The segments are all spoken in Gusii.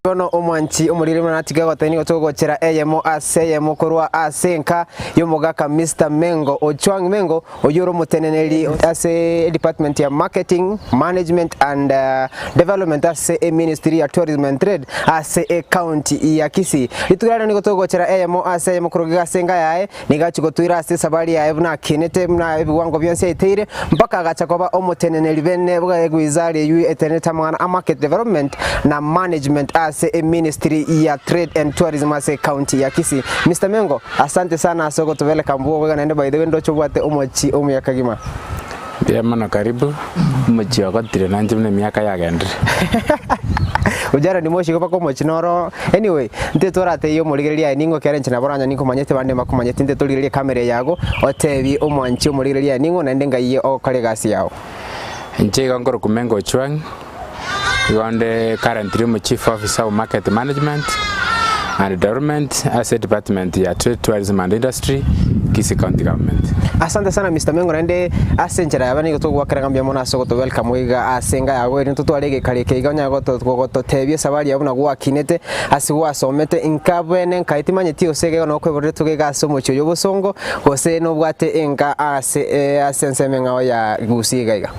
Bono omwanchi omoriri buna natiga gotebia nigo togochera eyemo ase eyemo korwa ase enka y'omogaka Mister Mengo Ojwang Mengo oyio ore omoteneneri ase edepartment ya Marketing, Management and Development ase eministry ya Tourism and Trade ase ecounty ya Kisii. Rituko riarero nigo togochera eyemo ase eyemo korwa iga ase enka yaye Nigo achia gotoira ase esabari yaye buna akinete, buna ebiwango bionsi aiteire, mpaka agacha koba omoteneneri bene bw'ewizara eyio etenenete amang'ana a Market Development na Management ase eministry ya Trade and Tourism ase ecounty ya Kisii. Mister Mengo, asante sana ase ogotobeleka mbuya okoiga naende by the way ndoche obwate omochie omuya kagima. Mbuya mono karibu, omochie ogotire nanche buna emiaka yagendire. Ujana ni moshi mpaka omochie noro anyway nte toratebie omorigereria aye ning'o ekero inche nabo oranya ninkomanyete bande mbakomanyeti nte torigererie ecamera eye yago otebie omwanchi omorigereria aye ning'o naende ngaiye ogokora egasi yago. Inche igo nkorokwa Mengo Ochwang, igo nde currently omo chief officer o market management and development ase edepartment ya trade, tourism and industry, Kisii County Government. Asante sana Mister Mengo naende ase enchera yaba nigo togoakera ng'a mbuya mono ase ogoto welcome iga ase enka yago erinde totware egekari eke iga onyare goto gototebia esabari yao buna gwakinete ase gwasomete inka bwene nkaye timanyeti gose iga igo nokweborerete iga ase omochie oyo obosongo gose nobwate enka ase ase ensemo eng'ao ya Gusii iga iga.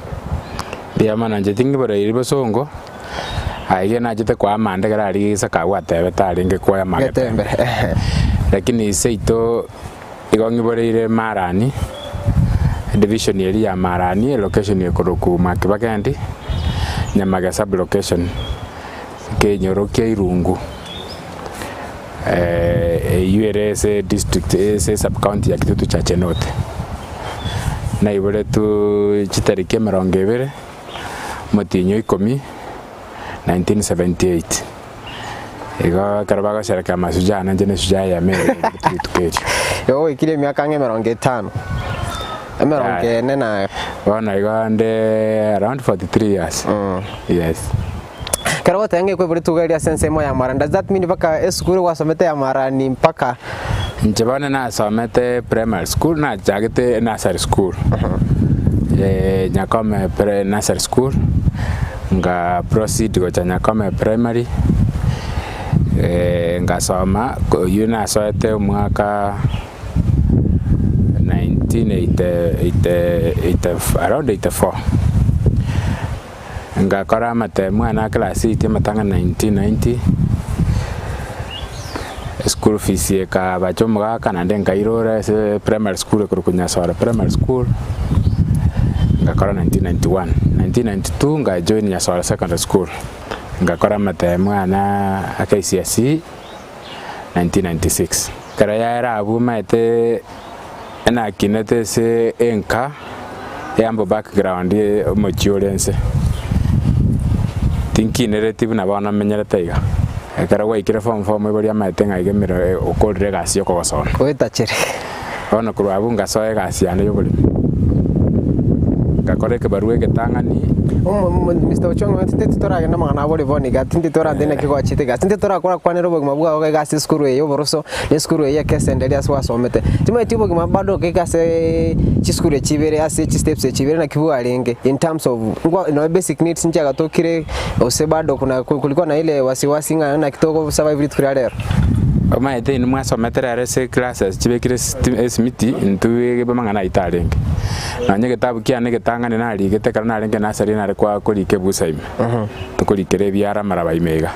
Mbuya mono inche ting'iboreiri bosongo, aiga nachete koa amande ekero aria Isaka abwo atebete arenge koa Getembe. amagetembe. Lakini seito igo ng'iboreire Marani, edivision eria ya Marani, elocation ekorokwa Mwakibagendi, Nyamage sub location, ekenyoro kia Irungu, eywo ere ase edistrict ase esub county ya Kitutu Chache North. Naiboretwe chitariki emerongo ebere, omotienyi o ikomi, 1978. Igo ekero bagosherekea amashujaa nainche na eshujaa eyemo ere naiboretwe rituko erio. Igo gwaikire emiaka ang'e emerongo etano, emerongo Yaya. ene na. Bono igo nde around 43 years, yes. Ekero ogoteba ng'a ekweboreti iga eria ase ensemo ya Marani, does that mean mpaka esukuru gwasomete ya Marani mpaka. Inche bono nasomete primary school, nachagete nursery school, Nyakome pre nursery school, nga proceed gocha Nyakome primary, ngasoma, oywo nasoete omwaka 1980 eighty around 84. Ngakora amatemu ane a class eight amatanga 1990, eschool fees ekabacha omogaka naende nkairora ase primary school ekorokwa Nyasore primary school, ngakora 1991. 1992 nga join Nyasore secondary school, ngakora amatemu ane a KCSE 1996. Ekero yaera abwo omanyete enakinete ase enka eyambo background omochie ore nse, tinkinereti buna bono menyerete iga. Ekero gwaikire form four omoibori amaete ng'a iga emero okorire egasi ya okogosona. Oetachere. Bono korwa abwo ngasoa egasi yane ya oboremi, ngakora ekebarua egetang'ani. Mister Ochwang'o tindi titoragenda amang'ana abore bono iga, tindi torantebia naki gwachete iga, tindi torakora kwanera obogima bwao iga ase esukuru eye ya oboroso, na esukuru eye ya ekesenderi ase gwasomete. Timanyeti obogima bado iga ase chisukuru echi ibere ase chisteps echi ibere naki bwarenge in terms of ngwa nonya basic needs nchiagatokire gose bado kuna kulikuwa na ile wasiwasi ng'a naki togo survive rituko ria rero. Omanyete inwe mwasomete rero ase eclasses chibekire esimiti intwe amang'ana ayio tarenge. Nonya egetabu kiane egetang'ani narigete ekero narenge nursery nare kwa korika ebusa ime, tokorikera ebiara amaraba ime iga.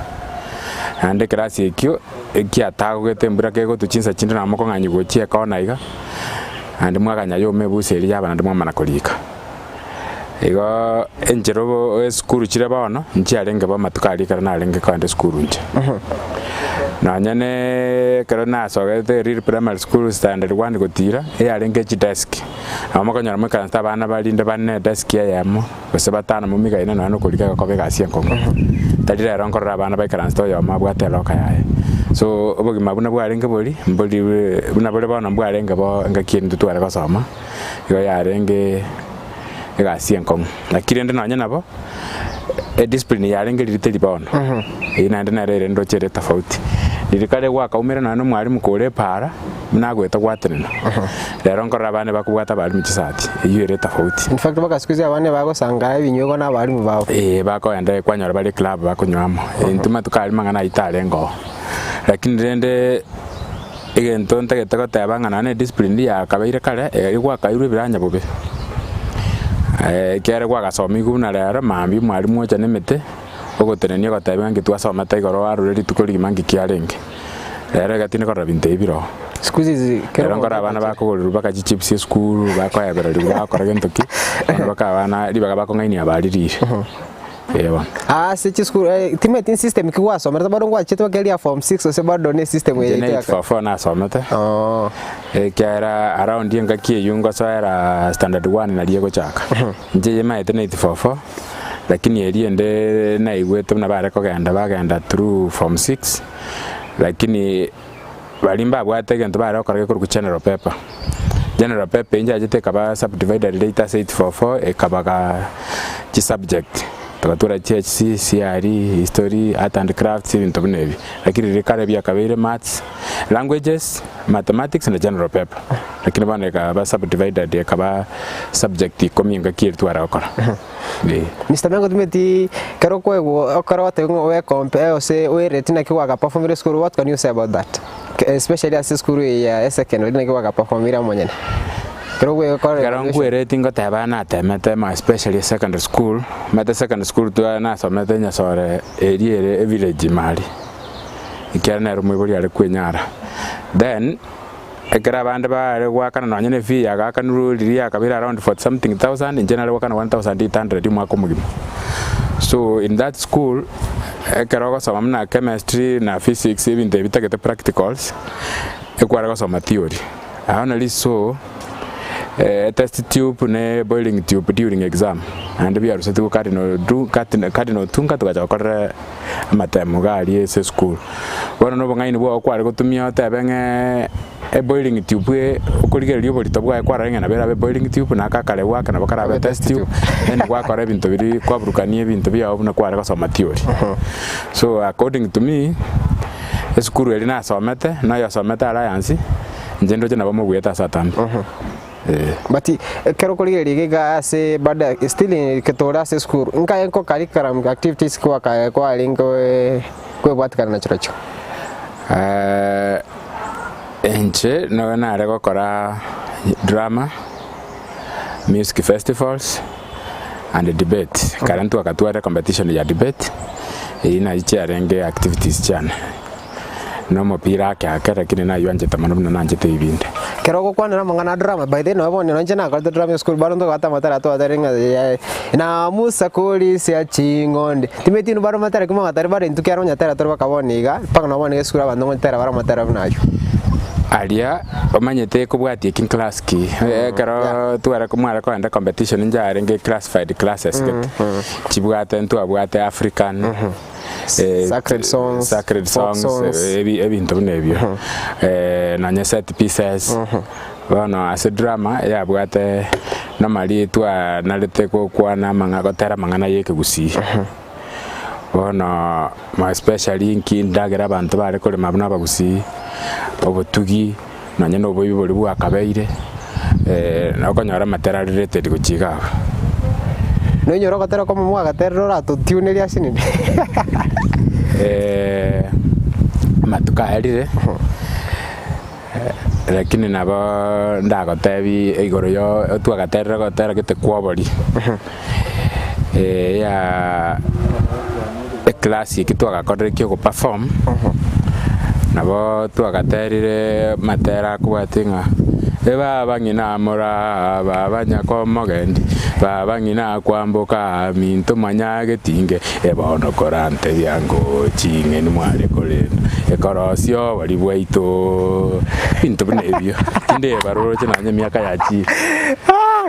Naende ekerasi ekio, ekiatagogete embura kegotwa chinsa chinde nabo mokong'anyigwa gochia ekona iga, naende mwaganya yoma ebusa eria yaba naende mwamana korika. Igo enchera obo esukuru chire bono, nchiarenge bo amatuko aria ekero narenge kogenda esukuru inche. Nonya ne ekero nasogete Liri Primary School standard one gotira, eyarenge chidesk, nabo mokonyora moikaransete abana barinde bane edesk eyemo, gose batano momigaine nonya na okorika egokoba egasi enkong'u. Tari rero nkorora abana baikaransete oyomo abwate eloka yaye. So obogima buna bwarenge boria, mbori buna bore bono mbwarenge bo engaki eye intwe tware gosoma. Igo yarenge egasi enkong'u. Naki rende nonye nabo, ediscipline yarenge riria teri bono, eyio naende nere ere ndoche ere tofauti. Riria kare gwakaumire nonye na omwalimu kore epaara. Buna agoeta gwatenena. Rero nkorora abana bakobwata abalimu chisati, eyio ere etofauti. In fact mpaka siku hizi abana ebagosanga ebinywegwa na abalimu babo. Eeh bakoenda kwanyora bare eclub bakonywa amo. Intwe matuko aria mang'ana ayio tarenge oo. Lakini rende egento ntagete goteba ng'a nonye na ediscipline yakabeire kare, eri gwakairwe ebiranya bobe. Ekiagera gwagasomiwa buna rero, mambia omwalimu ocha na emete, ogotenenia ogotebia ng'a nki twasomete igoro arure rituko rigima nki kiarenge. Rero iga tindi korora binto ebi bire oo. Siku hizi kero Rero nkore abana bakogorerwa mpaka chichips esukuru, bakoebererigwa bagokora gento ki, bono mpaka abana ribaga bakong'ainia baririre. Eeh bono. Aa ase chisukuru eh, timanyeti system ki gwasomerete bado ngwachete mpaka eria form six gose bado ne system eye Inche yaito ne ya kare? 844 nasomete, Oo. ekiagera around engaki eywo ngosoera standard one nario egochaka. Inche eyemaete ne 844, lakini eria ende naigwete buna bare kogenda bagenda through form six. Lakini baria mbabwate egento bare gokora gekorokwa general paper. General paper eyio yachete ekaba subdivided later ase 844 ekabaga chisubject, togatwara GHC, CRE, history, art and crafts ebinto buna ebi. Lakini riria kare biakabeire maths, languages, mathematics na general paper. Lakini bono ekaba subdivided ekaba subject ikomi engaki eria tware gokora. Eh. Mister Mengo timeti kero okoegwa ekero ogotebigwa ng'a obe compare gose oereti naki gwagaperformire esukuru what can you say about that? Especially ase esukuru eye ya secondary naki gwagaperformire omonyene? Ekero ogwekora Ekero evaluation. nkwereti ngoteba natemete more especially secondary school, omanyete secondary school twa nasomete Nyasore eria ere evillage ime aria, ekiagera nere omoibori are kwenyara. Then. Ekero abande baare goakana nonya ne fee yagaakanirwe riria yakabeire around 40 something thousand, inche nare goakana 1800 omwaka omogima. So in that school, ekero ogosoma buna chemistry na physics ebinto ebi bitagete practicals, ekware gosoma theory. I only saw test tube ne boiling tube during exam, naende biarusetigwe cardinal du cardinal Otunga togacha gokorera amatemo iga aria ase esukuru. Bono na obong'aini bwao kware gotumia otebe ng'ee eboiling tube eye okorigereria oborito bwaye kwarora ng'a nabo erabe eboiling tube na aka akareu aka nabo karabe etest tube, then gwakora ebinto biria kwaburukania ebinto biago buna kware gosoma theory. So according to me, esukuru eria nasomete, na oyosomete Alliance, inche ndoche nabo mobuete ase atambe. Eh. But ekero okorigereria iga iga ase baada still ketore ase esukuru, nkaye nko curriculum activities kwaka kwarenge kwebwatikana na chirochio? Inche nigo nare gokora drama, music festivals and debate. Kare ntwakatwarire competition ya debate, eyio nayo chiarenge activities chiane. Na omopira ake ake lakini naywanchete mono buna nanchete ebinde. Ekero ogokwanera amang'ana a drama, by the way nonye bono inche nakorete drama esukuru bado ntobwate amatera twatera ng'a eh, na Musa korisia ching'ondi. Timanyeti inwe bado matera ki mogatera bado intwe kero onyatera tore baka bono iga, mpaka nonye bono iga esukuru abanto ngotera bare amatera buna aywo. Aria omanyete ekobwatia eki class ki, ekero tware mware kogenda competition njarenge classified classes gete, chibwate ntwabwate African. eh, Sacred songs, sacred folk songs, songs. eh, ebi- ebinto buna ebio Eh, nonye set pieces bono ase drama yabwate normally twanarete gokwana amang'a gotera amang'ana ya ekegusii bono more especially nki ndagera abanto bare korema buna abagusii obotugi nonye na oboibi boria bwakabeire na okonyora amatera are related gochia iga abwo. Noinyore ogotera okomo mwagaterire oratotiunerie ase nini? Amatuko aerire, lakini nabo ndagotebi igoro ya twagaterire ogotera gete kwa obori, ya eclass eki twagakorire kia ogoperform, nabo twagaterire amatera akobwatia ng'a ebaba ng'ina moraa, baba nyakomogendi, baba ng'ina kwamboka, minto manya getinge, ebono korantebia ngochi ng'eni mware korenda, ekorosia obori bwaito, ebinto buna ebio, tinde ebaroroche nonye emiaka yachire.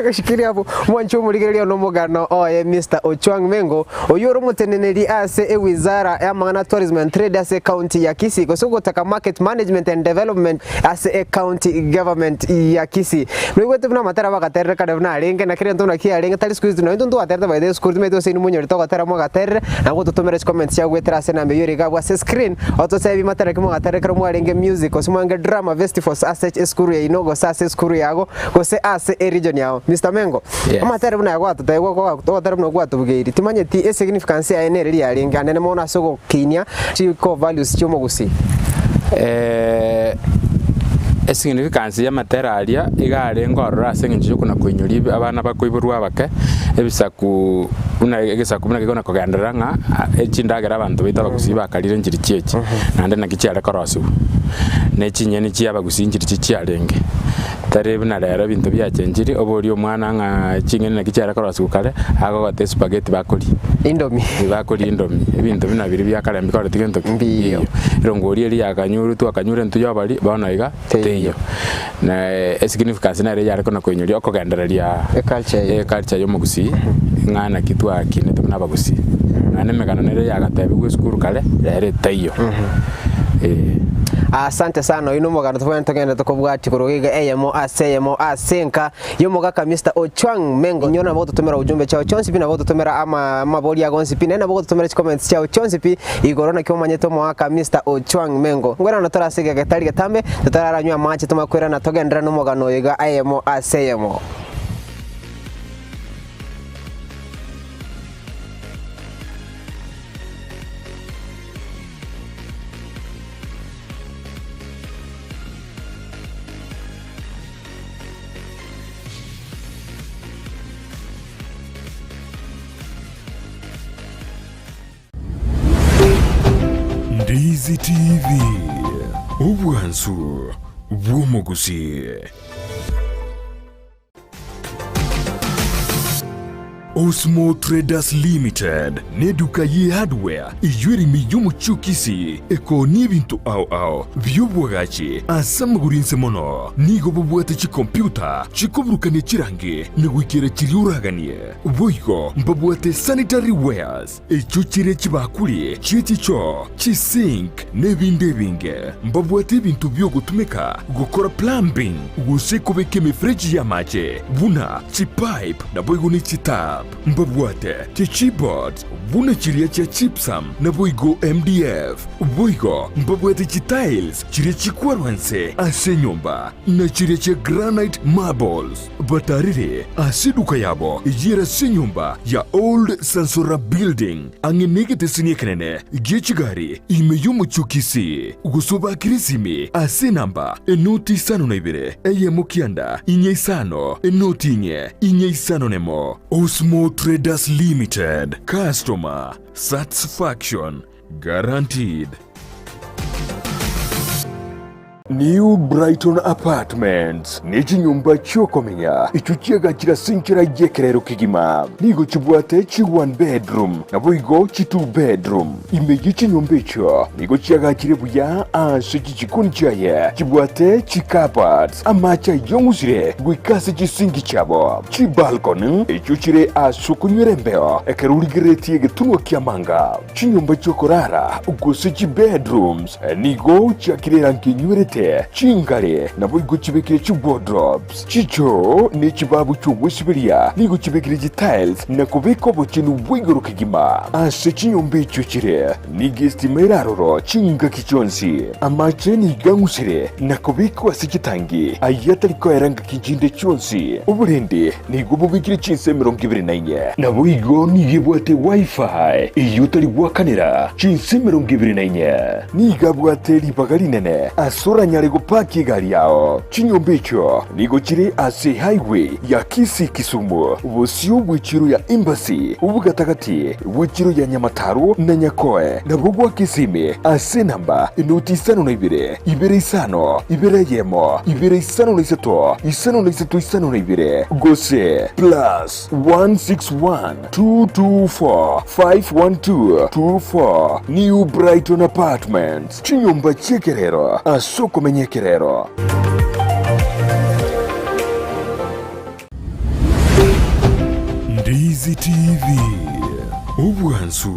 Goshikiria abwo, mwanche omorigereria nomogano oye Mister Ochuang Mengo, oyio ore omoteneneri ase ewizara y'amang'ana Tourism and Trade ase ecounty ya Kisii, gose ogotaka Market Management and Development ase ecounty government ya Kisii. Noigwete buna amatera bagaterire kare buna arenge, na kera egento buna kiarenge, tari siku hizi nonye intwe ntwaterete by the way esukuru timanyeti gose inwe monyorete ogotera mwagaterire, nabo gototomera chicomments chiago goetera ase enamba eyio ere iga abwo ase screen, ototebi matera ki mwagaterire ekero mwarenge music gose mwarenge drama festivals ase esukuru yaino gose ase esukuru yago gose ase eregion yao. Mister Mengo, Yes. amatera buna aya gwatotebia ogotera buna gwatobugeiri, timanyeti esignificance yaye nere riarenge anene mono ase ogokinia chi core values chi'omogusii. Esignificance y'amatera aria iga arenge ororo ase eng'encho y'okona koinyoria ebi abana bakoiborwa abake, ebisaku buna egesaku buna gekona kogenderera ng'a echindagera abanto baito abagusii bakarire nchiri chiechi, naende naki chiare korosiwa, na echinyeni chia abagusii nchiri chi chiarenge. Tari buna rero ebinto biachenchiri, oborie omwana ng'a ching'eni naki chiare korosiwa kare, agogote espageti bakoria. Indomie. Bakoria indomie, ebinto buna biria bia kare mbikoreti gento ki? Mbiyo. Erongo oria eria yakanyurutwe akanyura entwe y'obori, bono iga Teiyo. teiyo. Na esignificance nere yare kona koinyoria okogendereria Eculture eye. eculture ya omogusii, ng'a naki twakinete buna abagusii. Naende emegano nere yagatebiwa esukuru kare, rero etaiyo. Eh. Asante sana oyio nomogano tobwenerete togende tokobwatia korwa iga eyemo ase eyemo ase enka yomogaka Mister Ochuang Mengo inyo nabo ogototomera ujumbe chiao chionsi pi nabo ogototomera ama amabori ago onsi pi naende nabo ogototomera chicomments chiao chionsi pi igoro naki omanyete omogaka Mister Ochuang Mengo ngwerana tore ase egeka getari getambe totararanywe amache tomanye kwerana togenderere nomogano oyo iga eyemo ase eyemo. Ndizi TV, obwansu bw'omogusii. Osmo Traders Limited n'eduka ye hardware eyio ere ime y'omochie o Kisii ekoonia ebinto ao ao bi'obwagachi ase amagoro inse mono. Nigo bobwate chikompyuta chikoburukania chirangi na goikera chiria oraganie. Boigo mbabwate sanitary wares echio chire chibakuri chie chichoo, chisink na ebinde ebinge. Mbabwate ebinto bi'ogotumeka gokora plumbing gose kobeka emifereji y'amache buna chipipe naboigo ne chitap. Mbabwate chichipboards buna chiria chia gypsum naboigo MDF. Boigo mbabwate chitiles chiria chikwarwa inse ase enyomba na chiria chia granite marbles. Batarire ase eduka yabo eyio ere ase enyomba ya Old Sansora Building, ang'e negeteseni ekenene gie chigari ime y'omochie o Kisii, gose obakire esimi ase enamba enoti isano na ibere, eyemo kianda, inye isano, enoti inye, inye isano nemo. Osmo Traders Limited, Customer Satisfaction Guaranteed. New Brighton Apartments nechinyomba chi'okomenya echio chiagachire ase enchera y'ekerero kegima. Nigo chibwate chi one bedroom naboigo chi two bedroom. Ime ye chinyomba echio nigo chiagachire buya ase chichikoni chiaye chibwate chi cupboards, amache ayong'usire goika ase chisinki chiabo, chibalcony echio chire ase okonywera embeo ekero origereretie egetunwa ki'amanga. Chinyomba chi'okorara gose chibedrooms nigo chiakire erangi enywerete, chingare naboigo chibekire chiwardrobes, chichoo ne chibabu chi'ogwesiberia nigo chibekire chitiles na kobeka obochenu bwa igoro kegima. Ase chinyomba echio chire nigo estima ere aroro chingaki chionsi. Amache nigo ang'usire na kobekwa ase chitangi ayio atari koera ngaki chinde chionsi. Oborendi Nigo bobekire chinsa 24. Naboigo nigo ebwate Wi-Fi eyio otari goakanera chinsa 24. Nigo abwate ribaga rinene ase oranyare gopaki egari yao. Chinyomba echio nigo chire ase highway ya Kisii-Kisumu, bosio bw'echiro ya Embassy, obogatagati bw'echiro ya Nyamataro na Nyakoe, nabwo gwa Kisimi ase enamba enoti isano na ibere, ibere isano, ibere eyemo, ibere 53 53 52, gose plus 161 224 512 24 New Brighton Apartments, chinyomba chi'ekerero ase okomenya ekerero. Ndizi TV, obwansu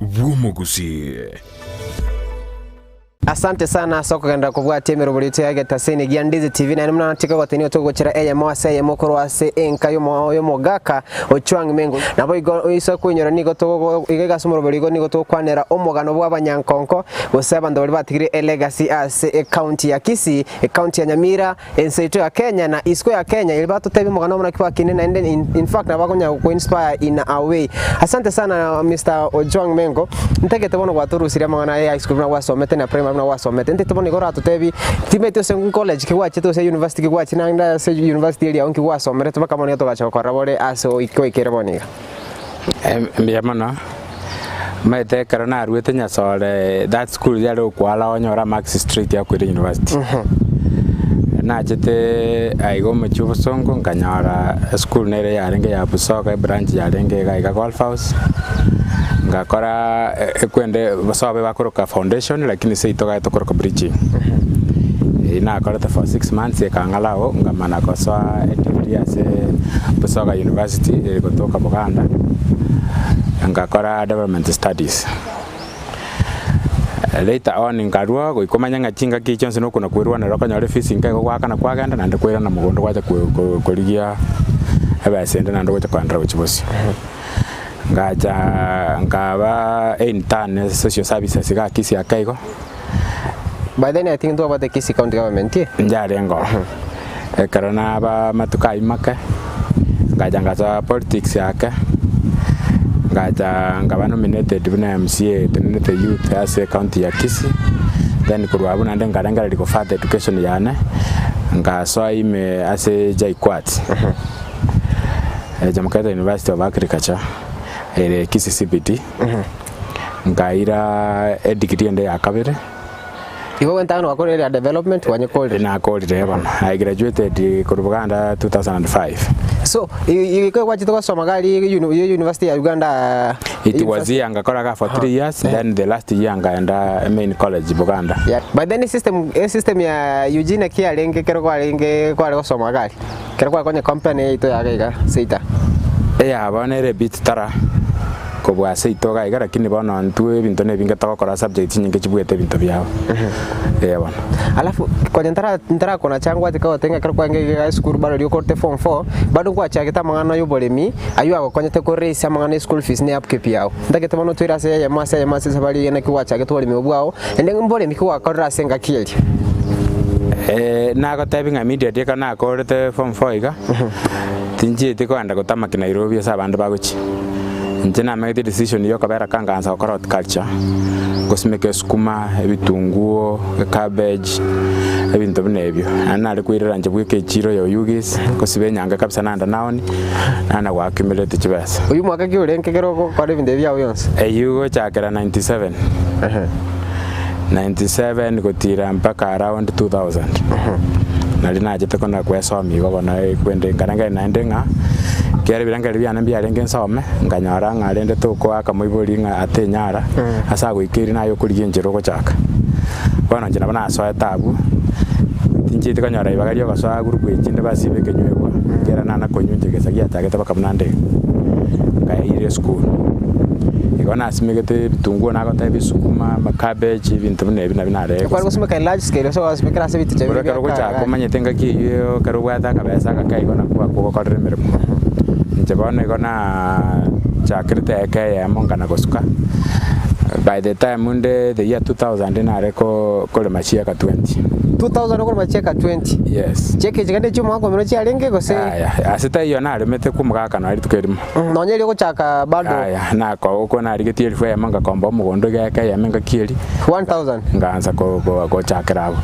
bw'omogusii. Asante sana ase okogenderera kobwatia emerobori yaito ya Getaseni gia Ndizi TV naende buna natike goteba nigo togochera eyemo ase eyemo korwa ase enka yomo yomogaka Ochwang Mengo. Naboigo oise koinyora nigo togo iga iga ase omorobori igo nigo togokwanera omogano bw'abanyankonko gose abanto baria batigire elegacy ase ecounty ya Kisii, ecounty ya Nyamira, Ense yaito ya Kenya na isiko ya Kenya eri batotebie omogano obo naki bakinire naende in, in fact nabo bakonyara go inspire in a way. Asante sana Mister Ojwang Mengo, ntagete bono gwatorusirie amang'ana aya ya high school buna gwasomete na primary buna gwasomete, ntagete bono igo oratotebie timanyeti gose college ki gwachete gose university ki gwachete naende ase university eria nki gwasomerete mpaka bono iga togacha gokorora bore ase oikeire bono iga. Mbuya mono, omanyete ekero naruete Nyasore that school yare gokwara onyore amarks straight akoira university. Nachete aiga omochie o Bosongo nkanyora esukuru nere yarenge ya Busoga ebranch yarenge iga iga Golf House, ngakora ekwende Busoga bakoroka foundation lakini seito iga tokoroka bridging. Eyio nakorete for six months ekang'ara agwo nkamana gosoa edegree ase Busoga University ere gotoka Buganda, ngakora development studies. Later on nkarwa goika omanye ng'a chingaki echi chionsi nokona kwerwanera okonyora efees nka igo goakana kwagenda naende kwairana mogondo gwacha korigia ebesa ende naende ogocha koenderera gochia bosio. Ngacha nkaba intern ase social services iga Kisii ake igo. By then I think ntwabwate Kisii county government eh? Njarenge oo. Ekero naba amatuko ayio make, ngacha ngasoa politics ake, ngacha nkaba nominated buna MCA otenenete youth ase ecounty ya Kisii, then korwa abwo naende nkarengereria go further education yane, ngasoa ime ase JKUAT, Jomo Kenyatta University of Agriculture, ere Kisii CBD, nkaira edegree ende ya kabere. Igo gwentang'ani gwakorire area development kwanyekorire? Nakorire bono. I graduated korwa Buganda 2005. So, igo gwachete gosoma iga aria university ya Uganda? It was here ngakora iga for 3 years then the last year nkaenda main college Buganda. Yeah. But then system, system ya UG naki yarenge ekero kwarenge kware gosoma iga aria? Ekero kware konya company yaito ya iga iga seita? Eya bono ere bit tara. Kobua ase ito iga iga lakini bono intwe ebinto nebinge togokora subject chinyinge chibuete ebinto biabo. Ee bono. Alafu konya ntara ntarakonacha ngwate kagoteba ng'a ekero kwarenge iga iga esukuru bado riria okorete form four, bado nkwachagete amang'ana ya oboremi, aywo agokonyete ko raise amang'ana ya eschool fees na upkeep yago. Ntagete bono otoire ase eyemo ase eyemo ase esabari eyio naki gwachagete oboremi obwo bwao, naende mboremi ki gwakorire ase engaki eria? Nagotebi ng'a immediately ekero nakorete form four iga, tinchieti kogenda gotamaki Nairobi ase abande bagochia. Inche namegete decision ya okobera ka nkaansa gokora horticulture, gosimeka esukuma, ebitunguo, ecabbage, ebinto buna ebio. Naende nare koirera inche bweka echiro ya Oyugis, gosiba enyange kabisa naenda naoni, naende go accumulate chibesa. Oyio mwaka ki orenge ekero ogokora ebinto ebi biago bionsi? Eyio gochakera 97, 97 gotira mpaka around 2000, nari nachete kona kwesomia igo bono ekwende nkarengeri naende ng'a. Ekiagera ebirengererio biane mbiarenge nsome, nkanyora ng'a rende tokoaka moibori ng'a atenyara, ase agoikeire naye okorigia enchera ogochaka. Bono inche nabo nasoete abwo, tinchieti konyora ribaga riogosoa group echi chinde basibe ekenywegwa, ekiagera nana konywa inche gesa giachagete mpaka buna nde iga. Nkaeira esukuru, igo nasimegete ebitunguo nagotebia esukuma, amacabbage, ebinto buna ebi nabio narenge Kware gosimeka in large scale gose gwasimekera ase ebiticha Bono ekero ogochaka omanyete engaki eyio ekero obwate akabesa agake igo nakwo akogokorera emeremo. Inche bono igo nachakerete eka eyemo nkana gosuka, by the time nde the year 2000 nare ko korema chieka 20. 2000 okorema chieka 20? Yes. Chieka echi kende chi'omwaka omino chiarenge gose? Yaya, ase taiyo naremete kwa omogaka nonya rituko erimo. Nonya erio ogochaka bado? Yaya, nako okwo narigetie elfu eyemo ngakomba omogondo iga eka eyemo engaki eria. 1000? Nkaansa ko- ko- gochakera abwo.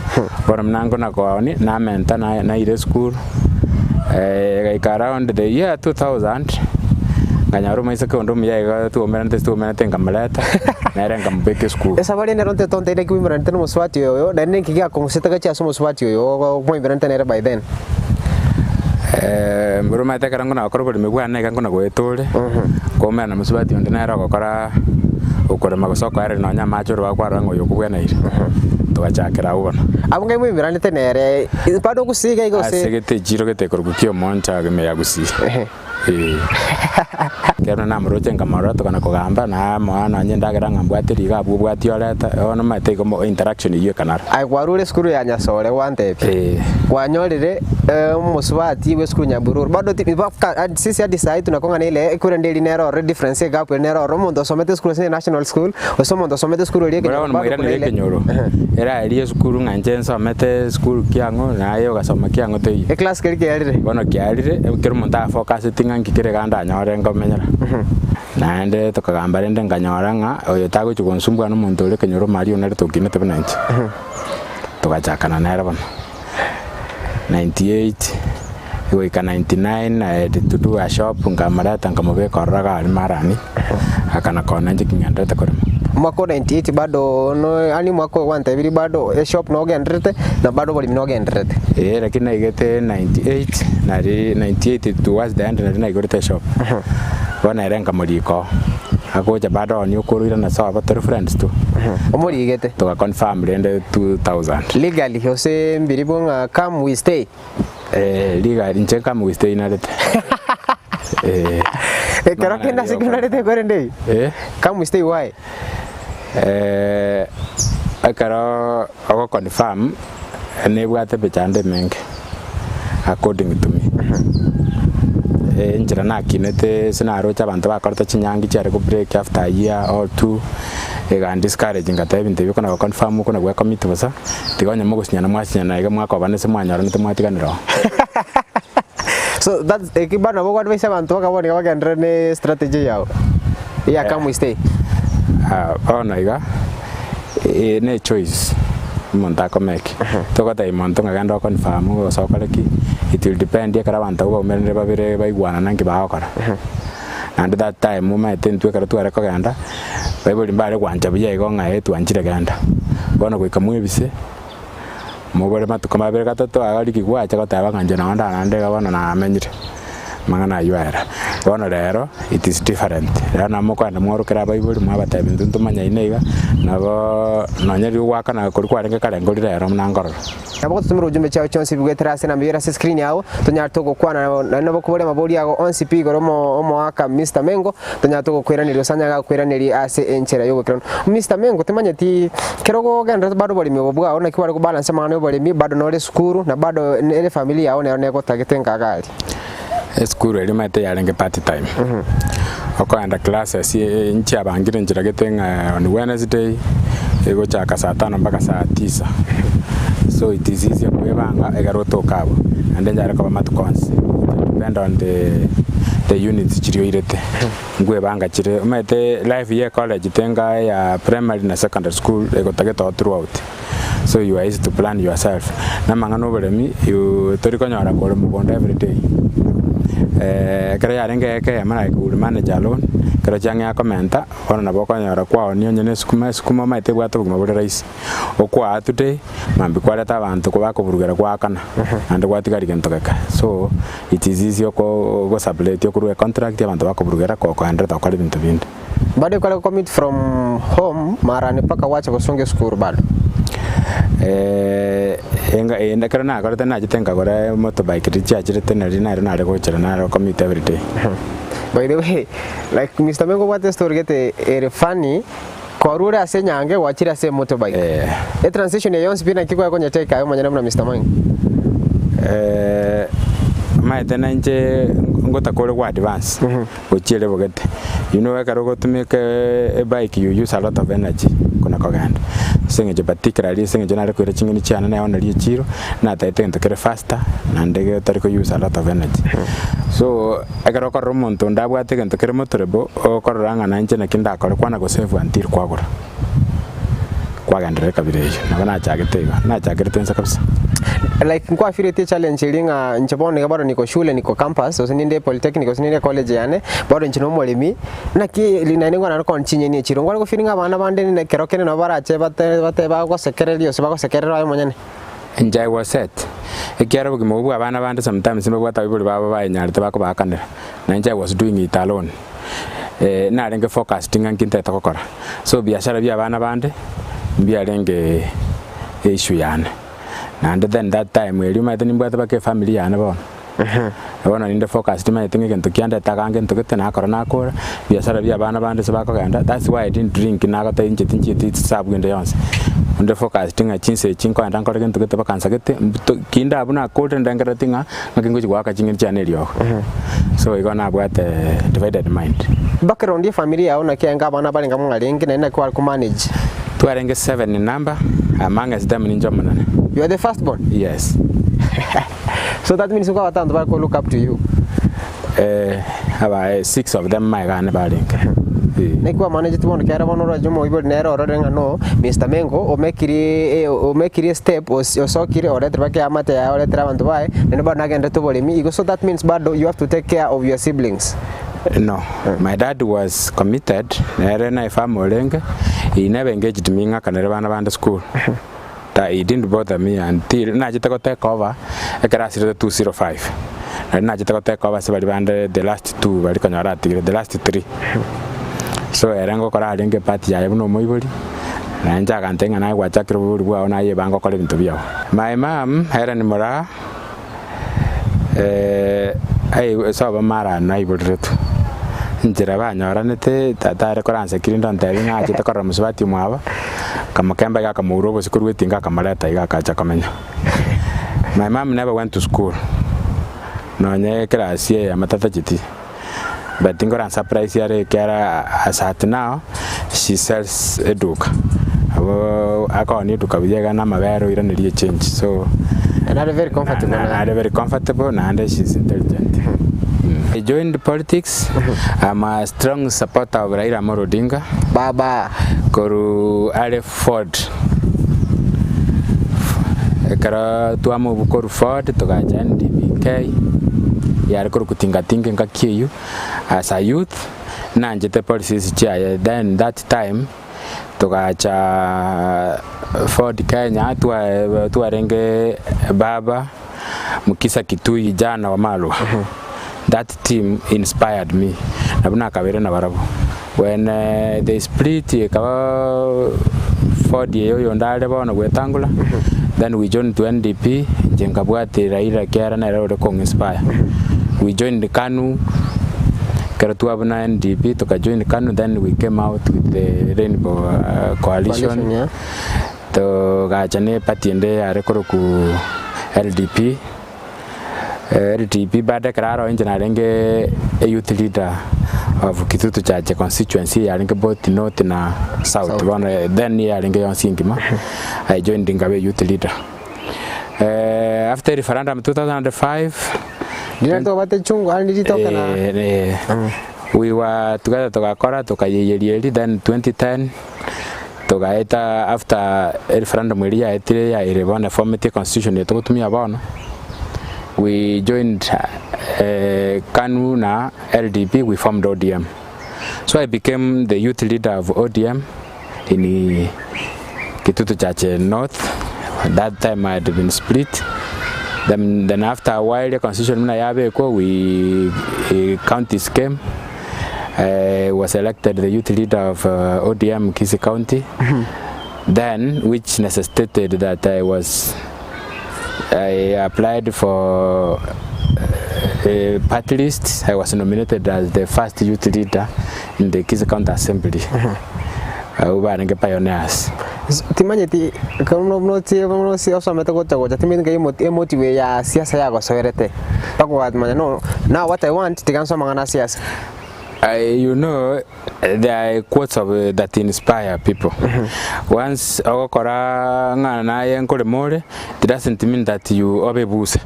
Bono buna nkona kooni, namenta na- naira esukuru, egaika around the year 2000, nkanyora omoiseke onde omuya iga twaumeranete ase twaumeranete nkamoreta, nere nkamobeka esukuru. Esabari ende nonte tonteire naki moimeranete na omosubati oyo, naende ninki giakong'usete gachia ase omosubati oyo moimeranete nere by then? Mboro omanyete ekero nkona gokora oboremi bwane iga nkona goeta ore, nkoumera na mosubati onde nere ogokora okorema gose okoereria nonya amache ore bakwarora ng'a oyo okobweneire, togachakera abwo bono. Abwo ngai moimeranete nere, bado gusii iga iga gose? Ase gete echiro gete ekorokwa Kiomoncha ime ya Gusii. Eh. Ekero namoroche nkamorora tokana kogamba, namoa nonye endagera ng'a mbwate riga abwo obwati oreta, bono omanyete igo mo interaction eywo ekanara. Aye kwarure esukuru ya Nyasore gwantebia, Eh. kwanyorire omosubati bwe esukuru Nyabururu bado ti mpaka hadi sisi hadi sahi tunakong'ana ile ekurende eria nere ororo edifference egap eria nere ororo omonto osomete esukuru ase national school gose omonto osomete esukuru eria Buna ekenyoro bono bado kuna moiranere ile ekenyoro, eraerie esukuru ng'a inche nsomete esukuru kiang'o naye ogasoma kiang'o teiyo. Eclass keria kiarire. Bono kiarire, kera omonto afocuseti ng'a nki kere iga ndanyore nkomenyera. Naende tokagamba rende nkanyora ng'a oyo tagochia gonsumbua na omonto ore ekenyoro maria onare tokinete buna inche. Togachakana nere bono. 98 goika 99 I had to do a shop nkamoreta nkamobeka ororo iga aria marani, akana kona inche king'enderete korema. Omwaka o 98 bado no yaani omwaka oyo gwantebirie bado eshop nogendererete na bado oboremi nogendererete. Eeh lakini naigete 98 nari 98 towards the end nari naigorete eshop. Bono ere nkamorika oo, agocha bado one okoroirana sobo tore friends tu. Omorigete? Toga confirm rende 2000. Legally gose mbiribwo ng'a come we stay? Eh, legally inche come we stay narete. Eh. Ekero kende ase ekero narete korende eyio? Eh. Come we stay why? Eh, ekero ogo confirm nebwate emechando emenge according to me. Enchera nakinete ase naroche abanto bakorete chinyangi chiare go break after a year or two, egan discourage ngateba ebinto ebi kona go confirm okona gwe commit bosa, tiga onye mogosinyana mwasinyana iga mwakobana ase mwanyoranete mwatiganera oo. So that's eki bado nabo ogo advise abanto baka bono iga bagenderere ne strategy yago eya come we stay. Bono iga, eye ne echoice omonto akomake, togotebia monto ng'a genda o confirm gose okore ki, it will depend ekero abanto abwo baumeranire babere baigwanana nki bagokora. Naende that time omanyete intwe ekero tware kogenda, baibori mbare gwancha buya igo ng'a eh twanchire genda. Bono goika mwebise, mobore matuko mabere gatato iga riria gwacha goteba ng'a inche nonye ndarande iga bono namenyire, amang'ana aywo ayera. Bono rero it is different, rero nabo mokoenda mworokere abaibori mwabatebia intwe ntomanyaine iga, naboo nonye riria ogoakana koria kwarenge kare nkori rero buna nkorora. Nabo gototomera ujumbe chiao chionsi bigwetere ase enamba ere ase screen yao, tonyare togokwana nabo naende nabo okoboria amaborio ago onsi pi igoro omo omoaka Mister Mengo, tonyare togokoiraneria gose anyare gakoiraneria ase enchera y'ogokeranu. Mister Mengo timanyeti kero ogogenderete bado oboremi obo bwao naki kware kobalance amang'ana y'oboremi bado nore esukuru na bado ere efamiri yao nero negotagete nkaga aria. Esukuru eria omanyete yarenge part time, okoenda classes nchiabangire nchera gete ng'a on Wednesday egochaka saa tano mpaka saa tisa, so it is easier kwebanga ekero otoka abwo, naende nchare koba matuko onsi, it depend on the the units chiria oirete, nkwebanga chire, omanyete life ya ecollege tenga ya primary na secondary school egotagete oo throughout. So you are easy to plan yourself. Na amang'ana oboremi you tori konyora kore mogondo every day. Ekero yarenge eka eyemo like we will manage alone, ekero chiang'ea komenta, bono nabo okonyora kwaonia onye na esukuma, esukuma omanyete ebwate obogima bore rahisi. Okwaa today, mambia kwareta abanto bakoburugera gwaakana, naende gwatigaria gento geke. So it is easy oko ogosubleti okorwa econtract abanto bakoburugera kokoenderete gokora ebinto binde. Bado ekore commute from home marani mpaka gwacha gosonga esukuru bado. Enga ende ekero nakorete nachete nkagora emotorbike riria chiachirete nari naro nare gochera naro commute everyday. By the way, like Mister Mengo obwate estory gete ere funny, korwa ore ase enyange gwachire ase emotorbike. Eh. Etransition eye yonsi pi naki kwakonyete aye omonyene buna Mister Mengo? Omanyete nainche ngotaka ore go advance. Gochia ere bogete. You know ekero ogotumeka ebike you use a lot of energy kona kogenda. Ase eng'encho particularly ase eng'encho nare koira ching'eni chiane naeoneria echiro, natagete egento kere faster naende getari ko use a lot of energy. So ekero okorora omonto onde abwate egento kere motorable, okorora ng'a nainche naki ndakore kwana go save until kwagora. Kwagenderera ekabira eyio. Nabo nachagete igo, nachakerete inse kabisa. Like nkwafireti echallenge eria ng'a inche bono iga bado niko shule niko campus gose ninde polytechnic gose ninde college yane, bono inche na omoremi, naki naende nkwana koonia chinyeni echiro, nkware go feel ng'a abana bande ne ekero kende nabo barache bate bate bagosekereria gose bagosekerera aye omonyene. Inche I was set, ekiagera obogima obwo bwa abana bande sometimes mbabwate abaibori babo baenyarete bakobaakanera, na inche I was doing it alone. Narenge focused ng'a nki ntagete gokora, so biashara bia abana bande mbiarenge issue yane. Naende then that time erio omanyete nimbwate mpaka efamiri yane bono. Bono ninde focused nimanyete ng'a egento kiandete agange ntogete nakora nakora, biasara bia abana bande ase bakogenda, that's why I didn't drink nagotebia inche tinchieti chisabu ende yonsi. Nde focused ng'a chinsa echi nkoenda nkore gento gete mpaka nsagete, mbuto kinde abwo nakorire ndengerereti ng'a ng'aki ngochi goaka ching'eni chiane eriogo. So igo nabwate divided mind. Background ye family yao naki aye abana barenge mwarenge naende naki kware ko manage? Twarenge seven in number, amongst them ninche omonene. You are the first born? Yes. So that means nko abanto bare ko look up to you. Eh, aba eh, six of them magega ane barenge. Eh. Naki kwamanageti bono kera bono oroche omoibori nere orore ng'a no Mister Mengo omekiri omekiri estep osokire oretire mpaka eamate yaye oretire abanto baye naende bado nagenderete oboremi igo so that means bado you have to take care of your siblings. No, my dad was committed, nere na efarm orenge, he never engaged me ng'akanere bana bande school. Ta he didn't bother me until nachete go take over ekero asirete 205. Nari nachete go take over ase baria bande the last two baria konyora atigire the last three. So ere ngokora arenge epart yaye buna omoibori, naye inche agantebia ng'a naye gwachakire oboibori bwao naye ebange okore ebinto biao. My mum Hellen Moraa ase obomarano aiboreretwe, enchera banyoranete tata are koransa kiri ndontebi ng'a achete korora mosubati omwabo, akamokemba iga akamoura obosio korwa etinga akamoreta iga akacha komenya. My mum never went to school, nonye eclass eyemo tatacheti, but nkoransurprise are ekiagera as at now, she sells eduka, aboo akoonia eduka buya iga na amabere oiranerie echange so And are very comfortable na naye. are very comfortable naende she is intelligent. I joined politics, I'm a strong supporter of Raila Amolo Odinga Baba. korwa are Ford, ekero twamove korwa Ford togacha NDPK, yare korokwa Tingatinga engaki eywo, as a youth. Nanchete policies chiaye then that time togacha Ford Kenya twa twarenge baba Mukisa Kitui jana Wamalwa that team inspired me nabo nakabeire nabarabwo when they split ekaba Ford eye oyonde are bono gwetangula then we joined to NDP inche nkabwati Raila ekiagera nere ore kong inspire we joined Kanu. Ekero twabuna NDP toka join Kanu then we came out with the Rainbow Coalition, Coalition, yeah. togacha ne party ende yare korokwa LDP, LDP bado ekero aro inche narenge e youth leader of Kitutu Chache constituency yarenge both north na south, South. bono then yarenge yonsi engima, I joined nkaba e youth leader. After referendum 2005 Riria twabate chungu aria ritoke na Eh, eh, we were together togakora tokayeiyeria eri then 2010 togaeta after referendum eria yaetire yaire bono eformete constitution eye togotumia bono we joined eh, KANU na LDP we formed ODM so I became the youth leader of ODM in Kitutu Chache North. That time I had been split. Then, then after a while the constitution muna yabekwa we uh, counties came. I was elected the youth leader of uh, ODM Kisii County. Then, which necessitated that I was I applied for a party list. I was nominated as the first youth leader in the Kisii County Assembly. Abwo barenge pioneers. Timanyeti ekero buna buna otie buna osie osomete gocha gocha timanyeti nkai emoti emotive eye ya siasa yagosoerete mpaka okamanya no now what I want tiga nsome amang'ana a siasa. I, you know there are quotes of that inspire people. Once ogokora ng'a naye nkorema ore, it doesn't mean that you obe ebuse.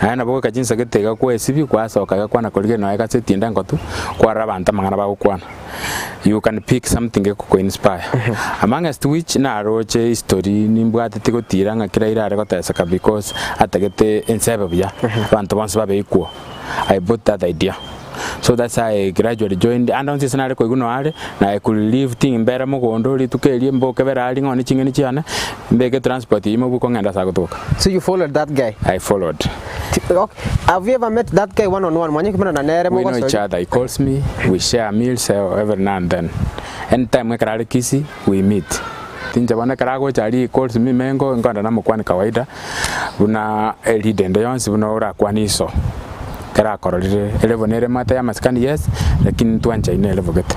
Naende nabo goika chinsa gete iga kwesibia kwasoka iga kwana korigereria nonya egaseti ende engotu, kwarora abanto amang'ana bagokwana. You can pick something egoko inspire. Amongst which naroche history nimbwateti gotira ng'a kera ira are goteseka because atagete ense ebe buya, abanto bonsi babe equal. I bought that idea. So that's how I gradually joined and onsi ase nare koigwa noare, na I could leave thing mbere mogondo rituko erio mboke bere aria ng'one ching'eni chiane, mbeke transport eyio mobuko ng'ende ase agotoka. So you followed that guy? I followed. Okay. Have you ever met that guy one on one? Mwanyare komenana nere We know each mogosori? other. He calls me, we share meals eh, every now and then. Anytime ekero are Kisii, we meet. Inche bono ekero agocha aria he calls me mengo, nkoenda namokwania kawaida, buna eleader ende yonsi buna orakwane iso, ekero akororire elevel nere emate ya amasikani yes, lakini ntwanchaine elevel gete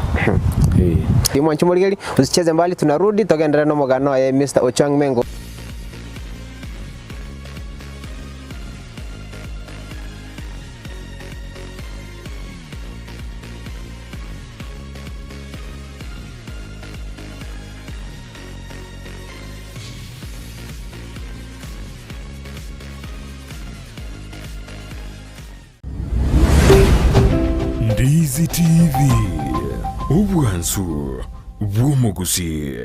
eh. Mwanche morigeri, usicheze mbali tunarudi togenderere nomogano oye Mister Ochwang Mengo. Ndizi TV, obwansu bw'omogusii.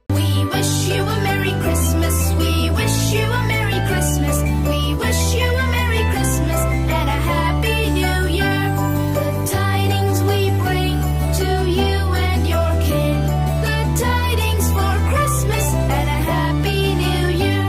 We wish you a Merry Christmas. We wish you a Merry Christmas. We wish you a Merry Christmas and a Happy New Year. Good tidings we bring to you and your kin. Good tidings for Christmas and a Happy New Year.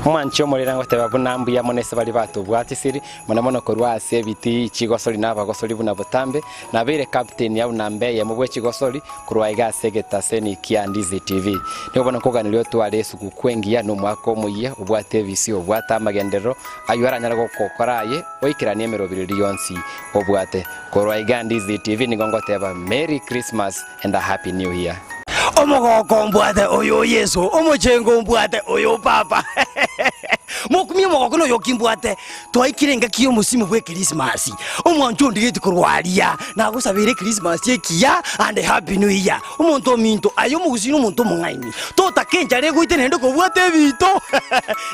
Omwanchi omorere ngoteba buna mbuya mono ase baria batobwatisiri, mono mono korwa ase ebitii chigosori na abagosori buna botambe, nabeire captain au namba eyemo bwe chigosori korwa aiga ase egetaseni kia Ndizi TV. Nigo bono nkoganeria otware esuguku engiya na omwaka omoyia obwate ebisio obwate amagenderero ayio aranyare gokokora aye oikeranie emeroberi eria yonsi obwate. Korwa aiga Ndizi TV nigo ngoteba Merry Christmas and a Happy New Year. Omogoko ombwate oyo Yeso, omochengo ombwate oyo Papa. Mokumie omogoko noyo ki mbwate, twaikire engaki y'omosimo bw'Ekrisimasi. Omwancho ondigeti korwa aria, nagosabeire Ekrisimasi ekiya and Happy New Year. Omonto ominto, aye omogusii nomonto omong'aini, totaka enchara egoite naende kobwata ebinto.